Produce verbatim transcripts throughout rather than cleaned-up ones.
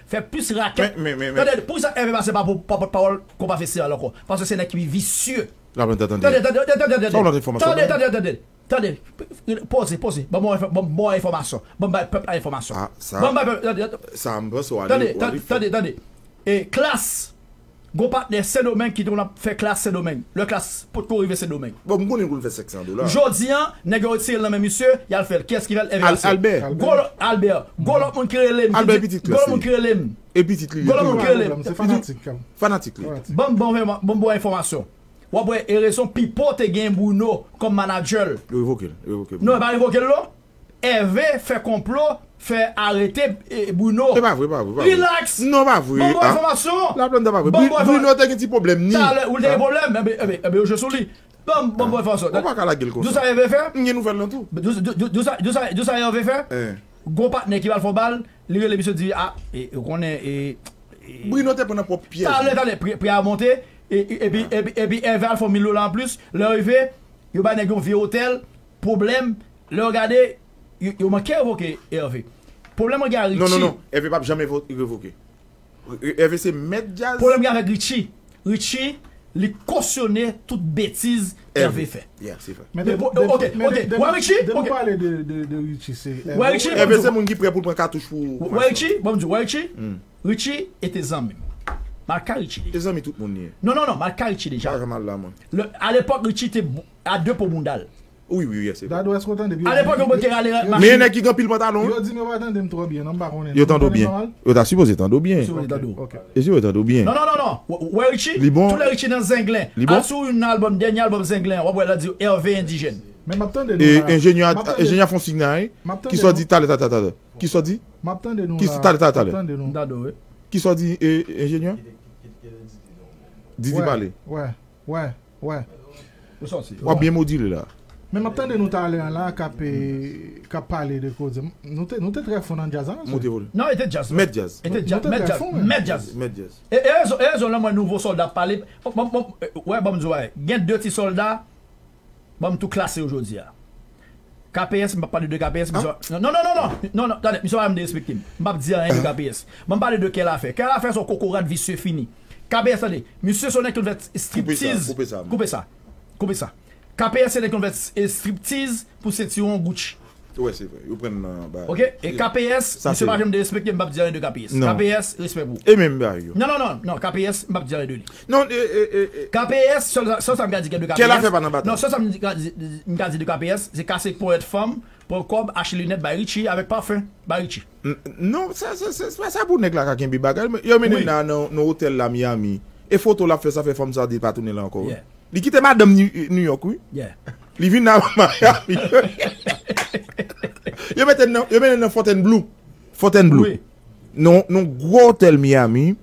Fè plis rakèt. Tande, pou sa Hervé pase pa pòtpawòl konpa festival ankò. Paske se nèg ki pi visye. Tande, tande, tande, tande, tande, tande, tande, tande, tande, tande, poze, poze, ban m ba w enfòmasyon, ban m bay pèp la enfòmasyon, ban m bay pèp, tande, tande, tande, tande, e Klass, gon patnè Sendomeng ki te konn ap fè Klass Sendomeng, lè Klass potko rive Sendomeng. Bon, m konnen l konn fè sèk san dola. Jodi a, nèg yo retire l nan men misye, y al fè l. Kiyès ki fè l? Èvè Asèl. Albè. Gwo lòt, Albè, gwo lòt moun ki rele m, ki di, gwo lòt moun ki rele m. E pitit li ye tou. Gwo lòt moun ki rele m. Se fanatik. Fanatik li ye. Ban m ba w enfòmasyon. W ap wè e rezon Pipo te gen Bruno kòm manadjè l. Yo revoke l. Yo revoke Bruno. Non, yo pa revoke l non. Hervé fè konplo, fè arete Bruno. E pa vre, pa vre, pa vre. Relax. Non, pa vre. Ban m ba w enfòmasyon. La Planta pa vre. Bruno te gen ti pwoblèm ni. Talè, ou te gen pwoblèm, enben, enben, enben, yo jwe sou li. Ban m, ban m ba w enfòmasyon. Ou pa ka lage l konsa. Di w sa Hervé fè? M gen nouvèl lan tou. Di w sa, di w sa Hervé fè? Gon patnè ki pral fè yon bal, li rele misye di, a, ou konnen, e, Bruno te pran nan pwòp pyèj li. Talè, talè, pri a monte, epi, epi, epi Hervé al fè yon mil dola anplis, lè yo rive, yo bay nèg yon vye otèl, pwoblèm, lè yo gade, yo, yo manke revoke Hervé. Pwoblèm mwen gen a Richie. Non, non, non, Hervé p ap janm revoke. Hervé se mèt djaz. Pwoblèm gen avèk Richie. Richie, li kosyone tout betiz Hervé fè. Yeah, se vre. Men, ok, ok. Wè Richie? Depi w pale de, de, de Richie, se Hervé. Wè Richie? Hervé se moun ki prè pou l pran katouch pou. Wè Richie? Ban m di w, wè Richie? Richie e te zanmi m. M al ka Richie deja. E zanmi tout moun li ye. Non, non, non, m al ka Richie deja. Pa janm al la, mwen. Alepòk, Richie te a de po bounda l. Wi, wi, wi, se vre. Dadou, èske w tande m byen? Alepòk yo pote rale. Men gen nèg ki gen anpil pantalon wi. Yo di m yo pa tande m twò byen non, m pa konnen. Yo tande w byen. Yo ta sipoze tande w byen. Sipoze tande w. Ok. E si yo tande w byen? Non, non, non, non. Wè Richie? Li bon? Tout lè Richie nan Zenglen. Li bon? Al sou youn nan albòm, dènye albòm Zenglen an, w ap wè l ap di Hervé Endijèn. Men m ap tande nou la. E enjenyè, enjenyè fè yon siy nan, wi. Kisa w di talè, talè, talè? Kisa w di? M ap tande nou la. Kisa w di talè, talè, talè? Dado, wi. Kisa w di, enjenyè? Didi pale. Wè, wè. Wè. Ou sòti. W ap byen modile la. Men m ap tande nou talè a la k ap, k ap pale de koze. Nou te, nou te trè fon nan djaz la, mesye. Monte volè. Non, e te djaz. Mèt djaz. E te djaz. Mèt djaz. Mèt djaz. Mèt djaz. E, e rezon, e rezon lè m wè nouvo sòlda ap pale. Bon, bon, wè, ban m di w bagay. Gen de ti sòlda, ban m tou klase yo jodi a. K P S, m p ap pale de K P S, misye. Non, non, non, non, non, non, non, tande, misye pa janm derespekte m. M p ap di anyen de K P S. Ban m pale de Kè Lafè. Kè Lafè se yon kokorat visye fini. K P S, tande, misye se yon nèg ki konn fè striptiz. Koupe sa, koupe sa. Koupe sa. Koupe sa. K P S se nèg ki konn fè striptiz pou sentiwon Gucci. Wi, se vre. Yo pran nan ba. Ok, e K P S, misye pa janm derespekte m, m p ap di anyen de K P S. K P S, respè pou ou. E menm ba yo. Non, non, non, non, K P S, m p ap di anyen de li. Non, e, e, e, e. K P S, sèl, sèl sa m ka di de K P S. Kè Lafè pa nan batay. Non, sèl sa m ka di, m ka di de K P S, se kase ponyèt fanm, pran kòb, achte linèt, bay Richie avèk pafen, bay Richie. Non, sa, sa, sa, sa, sa pou nèg la ka kenbe bagay. Yo mennen l nan, nan, nan otèl la Miami. E foto l ap fè, sa fè fanm sa di pa tounen la ankò. Li kite madanm New York, wi. Li vin nan Miami. Yo mete l nan, yo mennen l nan Fontainebleau. Fontainebleau. Non, non, gwo otèl Miami.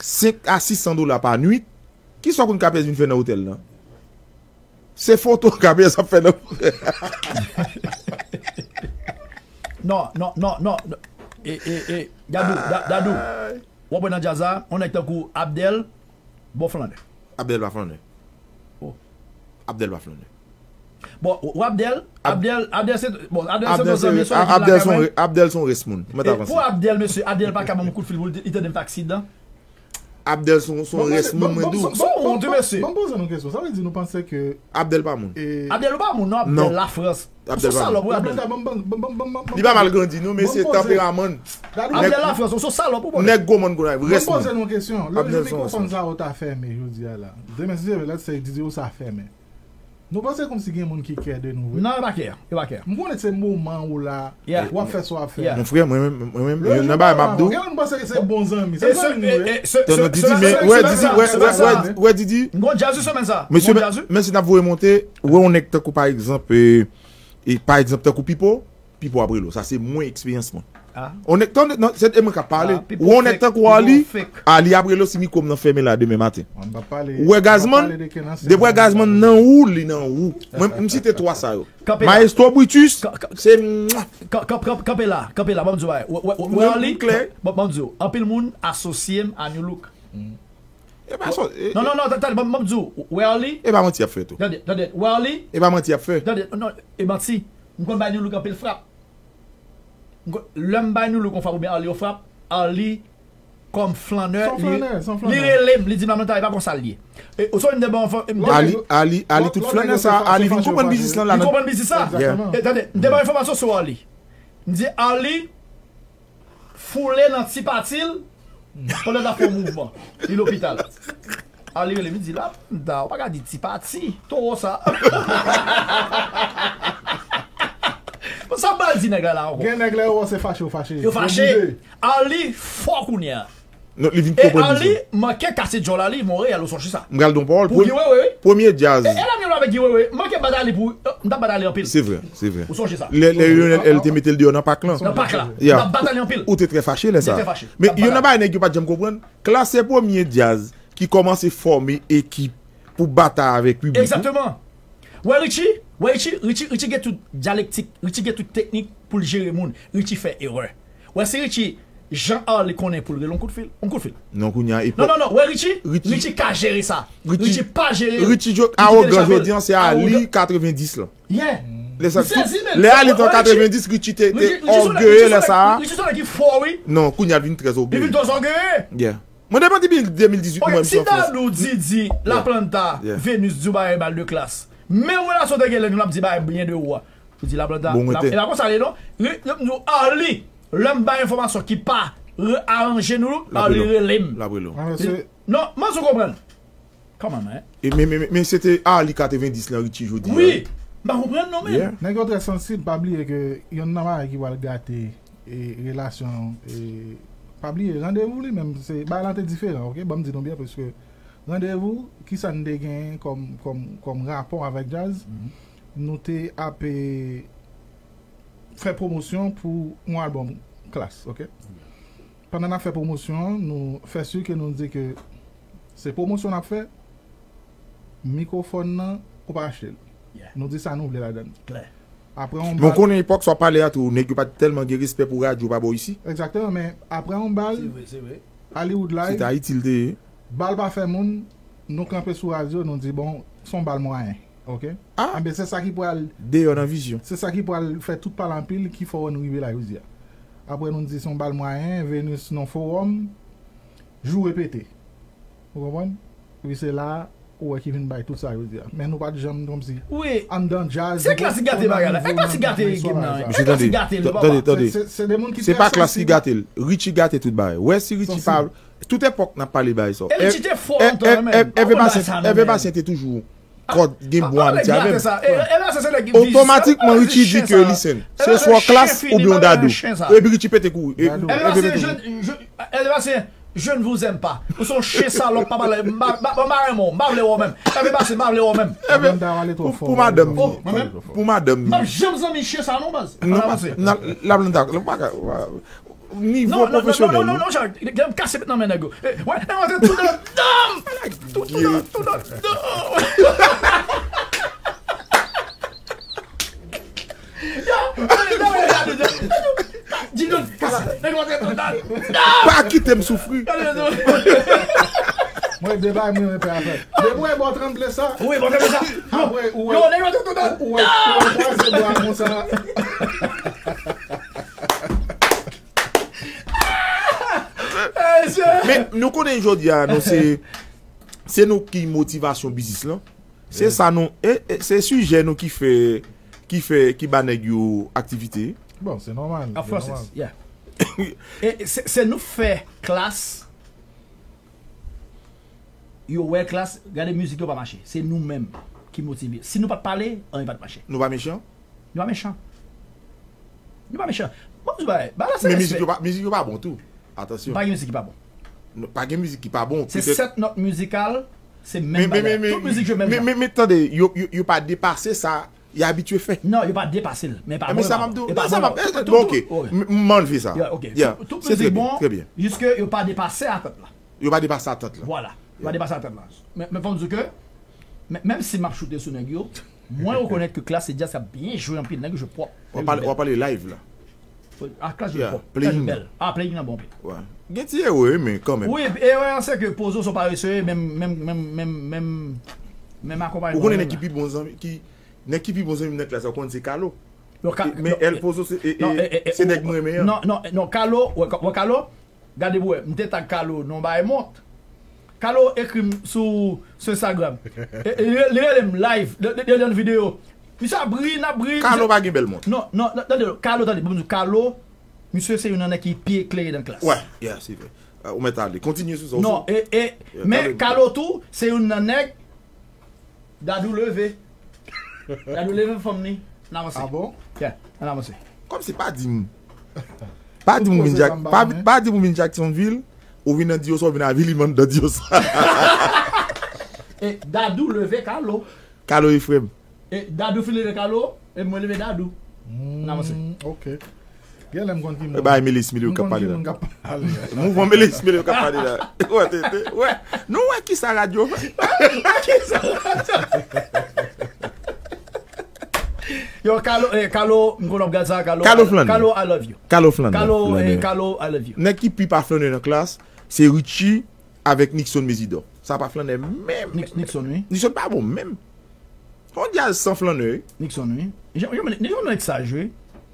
Senk a sis san dola pa nwit. Kisa w konn K P S vin fè nan otèl lan? Se foto K P S ap fè nan. Non, non, non, non. E, e, e, Dadou, Dadou. W ap wè nan djaz la, yon nèg tankou Abdel, bon flannè. Abdel pa flannè. Abdel pa flannè. Bon, w Abdel, Abdel, Abdel se, bon, Abdel se bon zanmi, se yon nèg ki lakay mwen. Abdel se yon rès moun. Mèt avanse. Pou Abdel, mesye, Abdel pa ka ban m kout fil pou li tande m fè aksidan. Abdel se yon rès moun, mwen di w. Bon, bon, bon, bon, mesye. Ban m poze nou kesyon. Sa vle di nou panse ke Abdel pa moun. Abdel ou pa moun, non, Abdel Lafrans. Ou se salòp, wi, Abdel. Li pa mal grandi, non, men se tanperaman l. Abdel Lafrans, ou se salòp, ou bon. Nèg gwo moun, gwo nèg, rès moun. Mwen poze nou kesyon. Lè jou mikwofòn sa yo ta fèmen jodi a la. Demen, si Dye vle, let's say, Didi ou sa fèmen. Nou panse kòmsi gen moun ki kè de nou, vre? Non, yo pa kè. Yo pa kè. M konnen se moman ou la, w ap fè sa w ap fè. Mon frè, mwen menm, mwen menm, nan bagay m ap di w. Gen moun panse se bon zanmi. Se zanmi nou ye. Tande Didi, men, wè, Didi, wè, wè, wè, Didi. M gon djaz sou semèn sa. Mesye, men si n ap voye monte, wè yon nèg tankou, pa egzanp, e, e, pa egzanp, tankou Pipo, Pipo ap rele w. Sa se mwen, eksperyans mwen. On nèg, tande, non, se de mwen k ap pale. Ou wè yon nèg tankou Ali, Ali ap rele w si mikwo m nan fèmen la demen maten. Ou wè Gazman, depi w wè Gazman nan ou, li nan ou. Mwen, m site twa sa yo. Maestro Brutus, se. Kanpe la, kanpe la, ban m di w bagay. Wè Ali, ban m di w, anpil moun asosye m a New Look. E pa sòt. Non, non, non, tande, ban m di w, wè Ali. E pa manti y ap fè tou. Tande, tande, wè Ali. E pa manti y ap fè. Tande, non, e manti. M konn bay New Look anpil frap. Lè m bay New Look yon frap oubyen Arly yon frap, Arly kòm flannè. Se yon flannè, se yon flannè. Li rele m, li di m, "Laplanta, e pa konsa l ye." E, ou sonje m te ba yon fò, m te... Ali, Ali, Ali, tout flannè sa, Ali vin konprann biznis lan la. Li konprann biznis sa. Egzakteman. E tande, m te ba yon enfòmasyon sou Ali. M di, Ali, foule nan ti pati l pandan l ap fè yon mouvman. Li lopital. Ali rele m, li di, "Laplanta, ou pa ka di ti pati, towo sa." Sa m pral di nèg la la ankò. Gen nèg la yo wè se fache, yo fache. Yo fache. Ali fò kounye a. Non, li vin konprann biznis lan. E Ali manke kase djòl Ali, Monreyal, ou sonje sa. M pral don pawòl. Pou Guy Wewe, wi. Premye djaz. E, e lè m avèk Guy Wewe, manke bat Ali pou, m t ap bat Ali anpil. Se vre, se vre. Ou sonje sa. Lè, lè Lionel L te mete l deyò nan pak lan. Nan pak la. M t ap bat Ali anpil. Ou te trè fache lè sa. M te trè fache. Men youn nan bagay nèg yo pa t janm konprann, Klass se premye djaz ki kòmanse fòme ekip pou batay avèk piblik ou. Egzakteman. Wè Richie, wè Richie, Richie, Richie gen tout dyalektik, Richie gen tout teknik pou l jere moun. Richie fè erè. Wè si Richie, jan Arly konnen pou l rele yon kout fil, yon kout fil. Non, kounye a epòk. Non, non, non, wè Richie, Richie ka jere sa. Richie pa jere. Richie awogan jodi an, se Arly katrevendis lan. Yeah. Lè sa, lè Arly t an katrevendis, Richie te ògeye lè sa a. Richie se yon nèg ki fò, wi. Non, kounye a l vin trè ògeye. Li vin twò ògeye. Yeah. Mwen depi de mil dizuit mwen, si Dadou, Didi, Laplanta, Venus di w bagay mal de Klass. Men relasyon te gen lè nou n ap di bagay byen de ou a. Ou di Laplanta, e pa konsa l ye non. Nou Arly, lè m bay enfòmasyon ki pa aranje nou, Arly rele m. Non, mwen sou konprann. Come on, man. E men, men, men, men se te Arly katrevendis lan Richie jodi a. Wi, m pa konprann non, men. Nèg yo trè sansib, pa bliye ke yonn nan bagay ki pral gate e, relasyon, e, pa bliye, randevou li menm, se, bagay lan te diferan, oke? Ban m di nou byen, paske randevou, kisa n te genyen kòm, kòm, kòm rapò avèk djaz, nou te ap, e, fè pwomosyon pou yon albòm Klass, oke? Pandan n ap fè pwomosyon an, nou fè si ke nou di ke se pwomosyon n ap fè, mikwofòn nan, ou pa achte l. Nou di sa nou vle ladan l. Klè. Apre yon bal. Men w konnen epòk sa w pale a tou, nèg yo pa t tèlman gen respè pou radyo pa bò isi. Egzakteman, men apre yon bal, Hollywood Live, se te Ayiti l te ye. Bal pa fè moun, nou kanpe sou radyo, nou di, bon, se yon bal mwayen, oke? Enben, se sa ki pral deyò nan vizyon. Se sa ki pral fè tout pale anpil, ki fè w wè nou rive la jodi a. Apre, nou di, se yon bal mwayen, Venus nan fowòm, jou repete. Ou konprann? Epi se la, ou wè ki vin bay tout sa yo di a. Men nou pa t janm kòmsi anndan djaz. Se Klass ki gate bagay la. E Klass ki gate game nan. Mesye, tande, tande, tande. Se pa Klass ki gate l. Richie gate tout bagay. Wè si Richie pa, tout epòk n ap pale bagay sa. E Richie te fò lontan menm. Èvè Basyen te toujou kòd gen bon amiti avè m. Otomatikman, Richie di ke li sèn. Se swa Klass oubyen yon Dadou. Epi Richie pete kouri. Èvè Basyen, jèn, jèn, Èvè Basyen, je ne vous aime pas. Ou se yon chen salòp, pa pale, m pa, m pa, m pa renmen w, m pa vle wè w menm. Èvè Basyen, m pa vle wè w menm. Pou madanm. Pou madanm. M p ap janm zanmi chen sa non, baz. Non, Laplanta, nivo pwofesyonèl. Non, non, non, non, Jean, lè m kase pèt nan men nèg yo. Wè, nèg yo tout nan dòm. Tout nan, tout nan dòm. Yo, yo, yo, yo, yo. Di nou, kase, nèg yo tout nan dòm. Pa kite m soufri. Mwen de bagay mwen renmen pè a fè. Depi w wè bò tranble sa. Wi, bò tranble sa. Apre ou wè. Yo, nèg yo tout nan dòm. Ou wè, ou wè kwaze bra konsa. Men nou konnen jodi a, nou se, se nou ki motivasyon biznis lan. Se sa nou, e, e, se sijè nou ki fè, ki fè, ki ba nèg yo aktivite. Bon, se nòmal. Of course, yeah. E se, se nou fè Klass, yo wè Klass, gade mizik yo pa mache. Se nou menm ki motive. Si nou pa t pale, anyen pa t mache. Nou pa mechan? Nou pa mechan. Nou pa mechan. Bon, bagay, bagay la se respè. Men mizik yo pa, mizik yo pa bon tou. Atansyon. Pa gen mizik ki pa bon. Non, pa gen mizik ki pa bon. Se sèt nòt mizikal, se menm bagay. Tout mizik jwe menm jan. Men, men, men tande, yo, yo, yo pa depase sa y abitye fè. Non, yo pa depase l, men pa bon. Men sa m ap di w, sa m ap, bon, oke. M, m anlve sa. Tout mizik bon, jiske yo pa depase atant la. Yo pa depase atant la. Vwala. Yo pa depase atant la. Men, men fò m di w ke, men, menm si m ap choute sou nèg yo, mwen rekonèt ke Klass se djaz k ap byen jwe anpil, nèg yo jwe pwòp. W ap pale, w ap pale live la. A, Klass jwe pwòp. Klass jwe bèl. A, playing nan bon anpil. Gen ti erè, men kanmenm. Wi, erè an se ke Pozo se yon parese, menm, menm, menm, menm, menm, menm akonpayman. Ou konnen nèg ki pi bon zanmi, ki, nèg ki pi bon zanmi m nan Klass la, ou konn se Kalo. Men El Pozo se, e, e, se nèg mwen renmen an. Non, non, non, Kalo, wè, wè Kalo, Gade pou wè, m te tag Kalo nan yon bagay mont. Kalo ekri m sou, sou Instagram. E, e, li, li rele m live, li, li, li nan videyo. Misye ap ri, n ap ri. Kalo pa gen bèl mont. Non, non, non, tande, Kalo, tande, bon, Kalo, misye se youn nan nèg ki pi eklere nan klas. Wè, yeah, se vre. Ah, ou mèt ale. Kontinye sou sa. Non, e, e, men Kalo tou, se youn nan nèg Dadou leve. Dadou leve fanm ni. N avanse. Ah bon? Yeah, n avanse. Kòmsi pa di m. Pa di m ou vin Jack-, pa, pa di m ou vin Jacksonville, ou vin nan Diyosa, ou vin avili m anndan Diyosa. E Dadou leve Kalo. Kalo e frè m. E Dadou fin leve Kalo, e mwen leve Dadou. N avanse. Ok. Gen lè m konn ki moun. E bay Melis Milyo k ap pale la. Mouvman Melis Milyo k ap pale la. Wè, te, te, wè. Nou wè kisa radyo fè. Kisa radyo fè. Yo, Kalo, eh, Kalo, m konn ap gad sa, Kalo. Kalo Flanè. Kalo, I love you. Kalo Flanè. Kalo, eh, Kalo, I love you. Nèg ki pi pa flanè nan klas, se Richie avèk Nixon Mezidor. Sa pa flanè menm. Nix-, Nixon, wi. Nixon pa bon menm. On djaz san flanè, wi. Nixon, wi. Jan, jan, jan nèg sa jwe.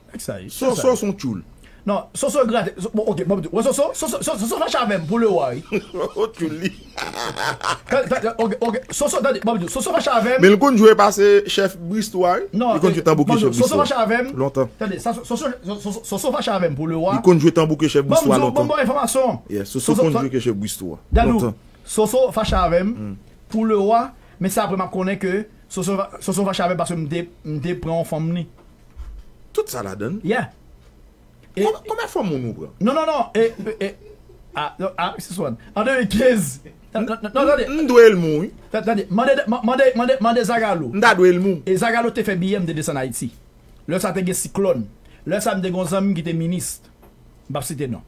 Nèg sa jwe. Soso se yon tchoul. Non, Soso grate. So-, bon, ok, bon, wè Soso, Soso, Soso, Soso fache avè m pou le wa, wi. Yon tchoul li. Ka, ka, ok, ok, Soso, tande, bon, Soso fache avè m. Men l konn jwe pase chèf Bristol, wi. Non, li konn jwe tanbou ke chèf Bristol. Soso fache avè m. Lontan. Tande, sa, Soso, Soso, Soso fache avè m pou le wa. Li konn jwe tanbou ke chèf Bristol lontan. Ban m di w, ban m ba w enfòmasyon. Yeah, Soso konn jwe ke chèf Bristol lontan. Soso fache avè m pou le wa, men se apre m ap konnen ke Soso, Soso fache avè m paske m te, m te pran yon fanm ni. Tout sa ladann? Yeah. E, konbyen, konbyen fanm moun ou pran? Non, non, non. E, e, e, ah, non, ah, sis wan. An de mil kenz. Non, non, non, non, tande. M, m dwe l moun, wi. Ta-, tande. Mande, ma-, mande, mande, mande Zagalo. M ta dwe l moun. E Zagalo te fè biyè, m te desann Ayiti. Lè sa te gen siklòn. Lè sa m te gen yon zanmi m ki te minis. M p ap site non.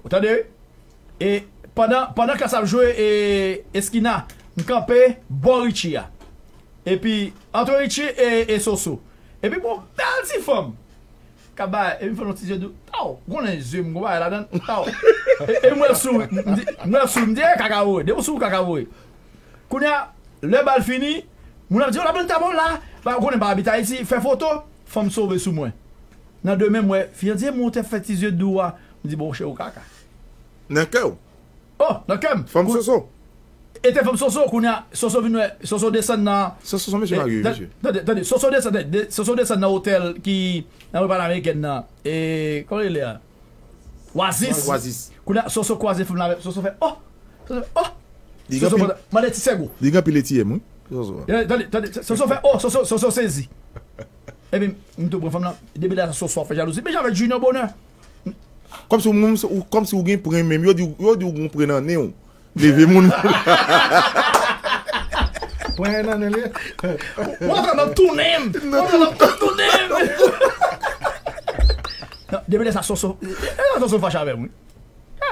Ou tande? E pandan, pandan klas ap jwe, e, eskina, m kanpe bò Richie a. Epi, antre Richie e, e Soso. Epi, bon, bèl ti fanm. K ap bay, epi m fè yon ti zye dou. Taw, konnen zye m, gon bagay ladan. Taw. E, e m wè l sou, m di, m wè l sou, m di, e, kaka voye. Depi w sou, kaka voye. Kounye a, lè bal fini, moun ap di, "O, la banda bon la." Ba, ou konnen pa abite Ayiti, fè foto, fanm sove sou mwen. Nan demen, m wè, fi an di, "E, mwen te fè ti zye dou a." M di, "Bon, chè, ou kaka." Nan kè w? Oh, nan kè m. Fanm Soso. E te fanm Soso, kounye a, Soso vin wè, Soso desann nan. Soso se yon mesye marye, wi, mesye. Tande, tande, Soso desann, tande, Soso desann nan otèl ki nan Rivyè Amerikèn nan. E, kòman li rele a? Oasis. Oasis. Kounye a, Soso kwaze fanm nan avè, Soso fè, oh! Soso fè, oh! Soso mande, mande ti sègo. Li gen anpil A T M, wi. Soso. Tande, tande, Soso fè, oh! Soso, Soso sezi. Epi, m tou pran fanm nan, depi lè sa Soso ap fè jalouzi. Men jan avèk Junior Bonheur. Kòmsi ou, ou, kòmsi ou gen pwen menm. Yo di, yo di ou gen pwen nan nen w. Leve moun. Pwen nan nen li. Ou antre nan tounen m. Ou antre nan tounen m. Non, depi lè sa Soso, e, e, Soso fache avè m, wi.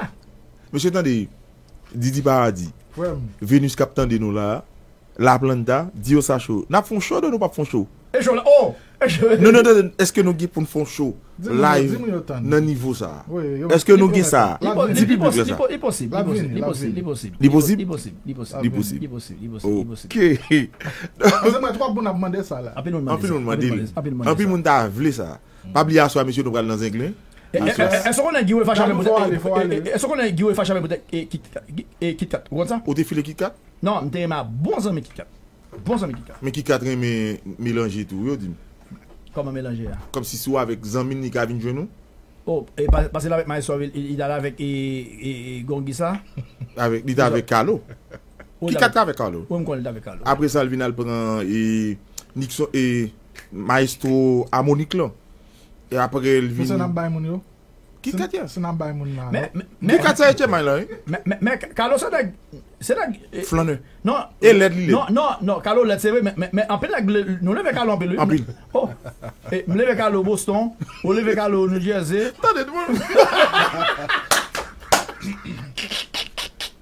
Ah. Mesye, tande, Didi Paradis. Frè m. Venus k ap tande nou la. La Planta, Dio Sacho. N ap fè yon show, nou p ap fè yon show? E show la, oh! E show. Non, non, non, non, èske nou gen pou n fè yon show live nan nivo sa a? Èske nou gen sa a? Di piblik la sa. Li posib, li posib, li posib, li posib. Li posib? Li posib, li posib, li posib, li posib. Ok. Paske mwen, twòp moun ap mande sa la. Anpil moun mande sa. Anpil moun mande l. Anpil moun ta vle sa. Pa bliye aswè, mesye, nou pral nan Zenglen. Èske w konnen Guy Wayne fache avè m poutèt, èske w konnen Guy Wayne fache avè m poutèt, e, Kit, e, Kit Kat? Ou konn sa? Ou te file Kit Kat? Non, m te renmen a bon zanmi Kit Kat. Bon zanmi Kit Kat. Men Kit Kat renmen melanje tou, yo di m. Kòman melanje a? Kòmsi si w avèk zanmi l, li ka vin jwenn ou? Oh, e pa, pase l avèk Maestro, li, li t al avèk, e, e, e, Gongi sa? Avèk, li t avèk Kalo. Kit Kat t avèk Kalo. Wi, m konnen li t avèk Kalo. Apre sa, l vin al pran, e, Nixon, e, Maestro Amonik lan. E apre, l vin. Pou sa n ap bay moun yo? Kit Kat, yeah. Si n ap bay moun la. Men, men, men, Kit Kat se H M I la, wi. Men, men, men, Kalo se nèg, se nèg, e, flanè. Non. E lèd li lèd. Non, non, non, Kalo lèd, se vre, men, men, men anpil nèg, nou leve Kalo anpil, wi. Anpil. Oh. E, m leve Kalo Boston, ou leve Kalo New Jersey. Tande, tout moun.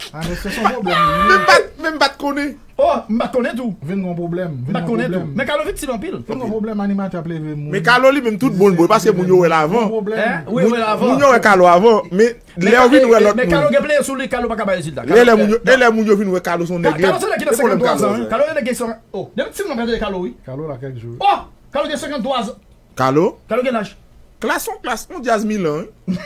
Ah, men se son pwoblèm. Men m pa t, men m pa t konnen. Oh, m pa t konnen tou. Vin gon pwoblèm. M pa t konnen tou. Men Kalo viktim anpil. Vin gon pwoblèm, animatè ap leve moun. Men Kalo li menm tout bon l bon, paske moun yo wè l avan. Wi, wè l avan. Moun yo wè Kalo avan, men lè yo vin wè lòt moun. Men Kalo gen pleye sou li, Kalo pa ka bay rezilta. E lè moun yo, e lè moun yo vin wè Kalo se yon nèg lèd. Kalo se nèg ki nan senkanntwa zan, wi. Kalo se nèg ki, oh, depi ti moun ap gade Kalo, wi. Kalo la kèk jou. Oh, Kalo gen senkanntwa zan. Kalo? Kalo gen laj? Klason, Klason, djaz Milan, wi.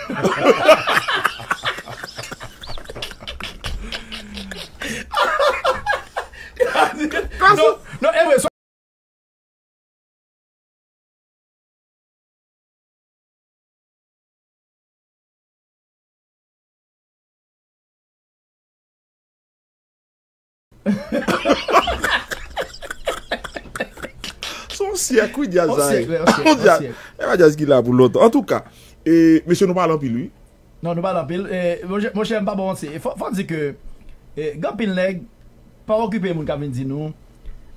Se yon syèk, wi, djaz On sa syèk, ye. wi, on syèk, On on djaz. Syèk. E pa djaz ki la pou lontan. Antouka, e, mesye, nou pale anpil, wi. Non, nou pale anpil. E, monchè, monchè, m pa ba w manti. Fò, fò di ke e, gen anpil nèg pa okipe moun k ap vin di nou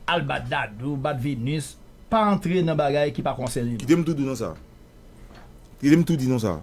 al bat Dadou, bat Venus, pa antre nan bagay ki pa konsène nou. Kite m tou di nou sa. Kite m tou di nou sa.